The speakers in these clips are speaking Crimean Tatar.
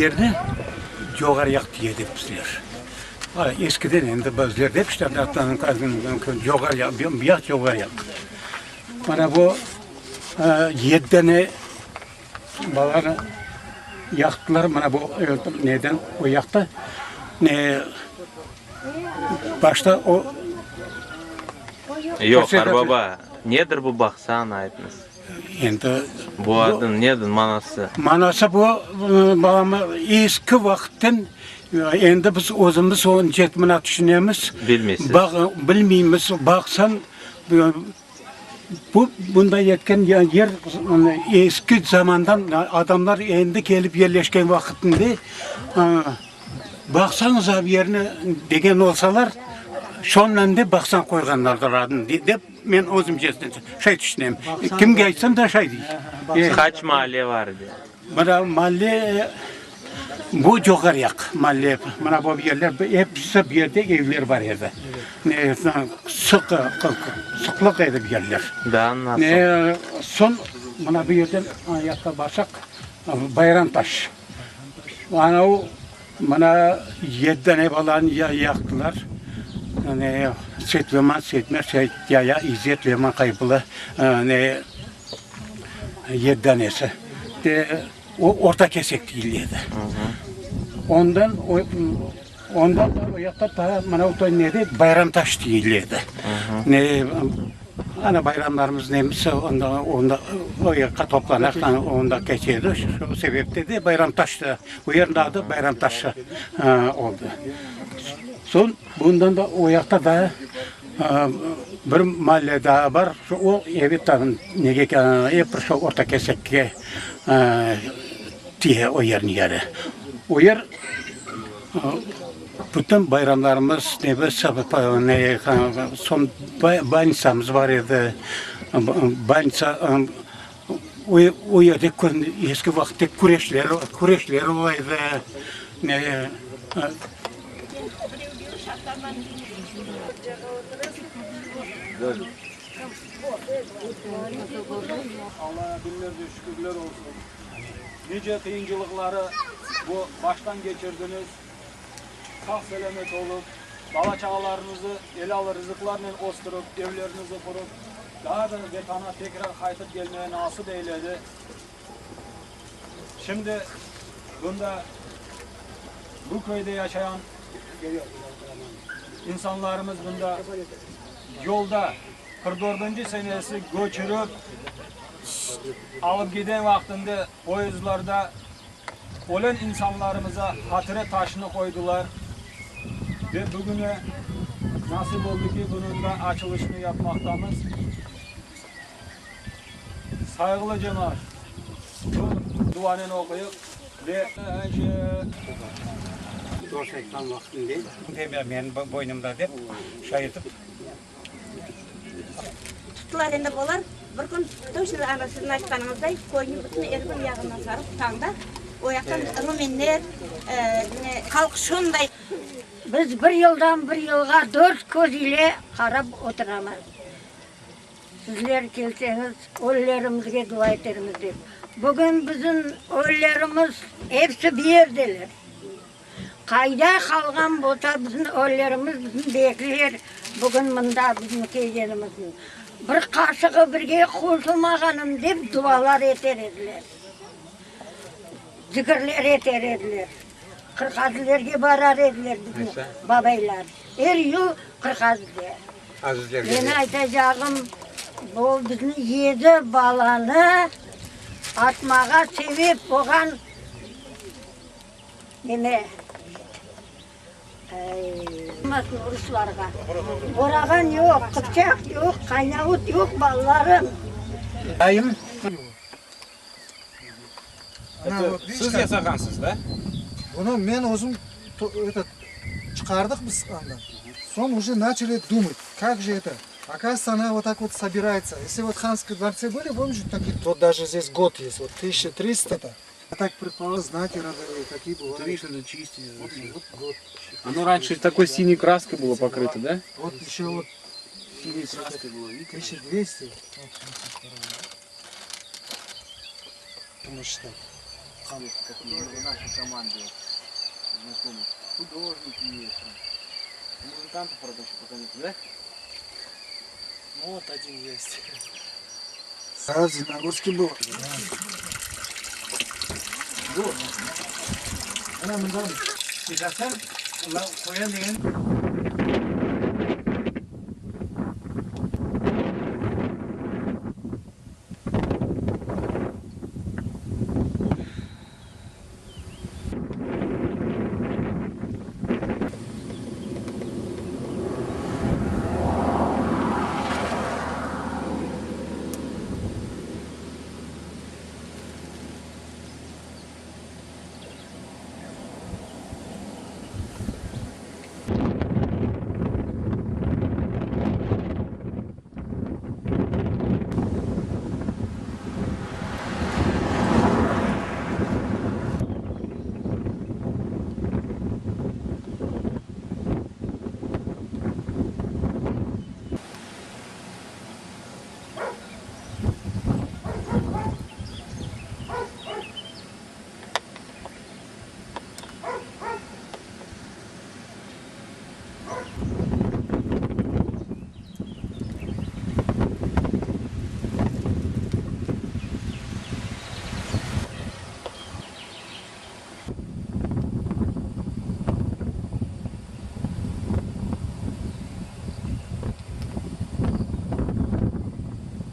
yerni Coğaryaq diye dep bizler. Eskiden endi bizler dep işte Coğaryaq, bu yaq Coğaryaq. Mana bu yedi dane balanı yaqtılar mana bu neden o yaqta. Ne başta o Yoq, qarbaba, nedir bu baqsan, aytıñız. Endi Bu adın nedir manası? Manası bu, balam, eski vaqıttan endi biz özümiz onı mına tüşünemiz. Bilmeysiz. Bilmeymiz. Baqsañ, bu bunday etken yer eski zamandan adamlar endi kelip yerleşken vaqıtında Baqsañız yerni degen olsalar, şonnan dep baqsañ qoyğanlardır adını dep men özümcesine şay tüşünem. Kimge aytsam da şay dey. Qaç maalle bar edi? Mına maalle, bu Coğaryaq maalle, mına bu yerler episi bu yerde evler bar edi. Sıq, sıqlıq edi bu yerler. Daa nasıl? Soñ mına bu yerden ayaqqa barsaq Bayramtaş. Anau mına yedi dane balanı yaqtılar. Ne, Seytleman, Seytmer, Seytyaya, İzzet, Leman, Qaybulla, ne, yedi danesi. De, o Orta Kesek deyiledi. Ondan ondan da o yaqta ta mına o nede Bayramtaş deyiledi. Ne, Ana bayramlarımız nemiz onda onda o yaqqa toplanaq, onda keçe edi. Şu sebepte de Bayramtaş da, o yerniñ adı Bayramtaş oldı. Soñ bundan da o yaqta da bir malle daa bar, şu o ebet nege ep bir şu Orta Kesekke tiye o yerniñ yeri. O yer Bütün bayramlarımız, ne, soñ bolnitsamız bar edi, bolnitsa, o yerde eski vaqıtta küreşler, küreşler ola edi, ne. Allağa biñlerce şükürler olsun. Nice qıyıncılıqları bu baştan keçirdiñiz, sağ-selâmet olıp, bala-çağalarıñızı elâl rızıqlarnen östürip, evleriñizi qurıp, daa da Vetana tekrar qaytıp kelmeye nasip eyledi. Şimdi bunda bu köyde yaşayan insanlarımız bunda yolda 44 dördünci senesi köçürip, Alıp giden vaqtında poyezdlarda ölen insanlarımıza hatıra taşını qoydılar ve bugüne nasip oldı ki, bunıñ da açılışını yapmaqtamız. Sayğılı cemaat, bu duanen oquyıq ve. Doğru aytqan vaqtında, menim boynumda dep, şay etip. Tuttılar endi olar bir kün toçno ana siziñ aytqanıñızday köyniñ bütün er bir yağından sarıp tañda o yaqtan rumenler ne halq şunday. Biz bir yıldan bir yılğa dört köz ile qarap oturamız. Sizler kelseñiz, ölülerimizge dua etermiz dep. Bugün bizim ölülerimiz episi bir yerdeler. Qayda qalğan bolsa bizim ölülerimiz, bizim bekler bugün mında bizim kelgenimizni, bir qaşığı birge qoşulmağanın dep dualar eter ediler, zikirler eter ediler. Qırqazılerge barar ediler bizim babaylar, er yıl Qırqazıge. Meni aytacağım, bu bizni yedi balanı atmağa sebep bolğan Neme, ruslarğa. Borağan yoq, qıpçaq yoq, qaynavut yoq, balalarım. Dayım. Siz yasağansız da? Bunı men özüm, этот, çıqardıq biz andan. Soñ уже начали думать, как же это? Оказывается, она вот так вот собирается. Если вот в Ханском дворце были, помните, такие, вот даже здесь год есть, вот 1300. Я так предполагал, знаки родовые, какие бывают. Ты видишь, это чистили. Вот, вот, вот. Оно раньше такой синей краской было покрыто, да? Вот еще вот Синей краской было, видите? 1200. Вот, считать. Есть такие, ну, в нашей команде вот, знакомых. Художники есть. там. Музыкантов, правда, еще пока нет, да? Ну вот один есть. Разве на русский был? Esasen qoyan degen.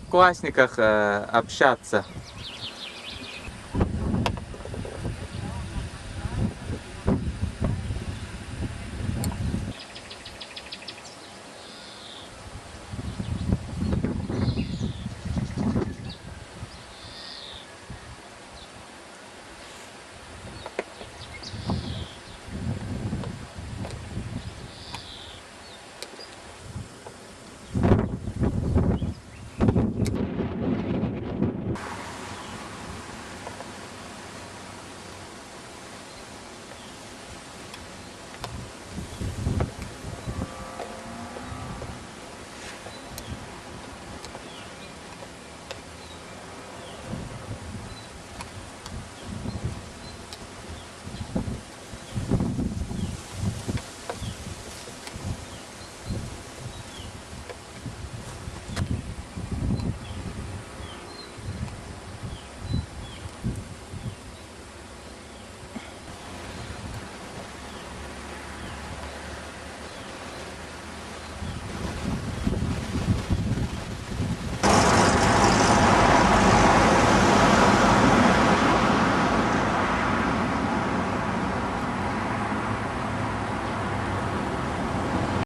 Классниках общаться.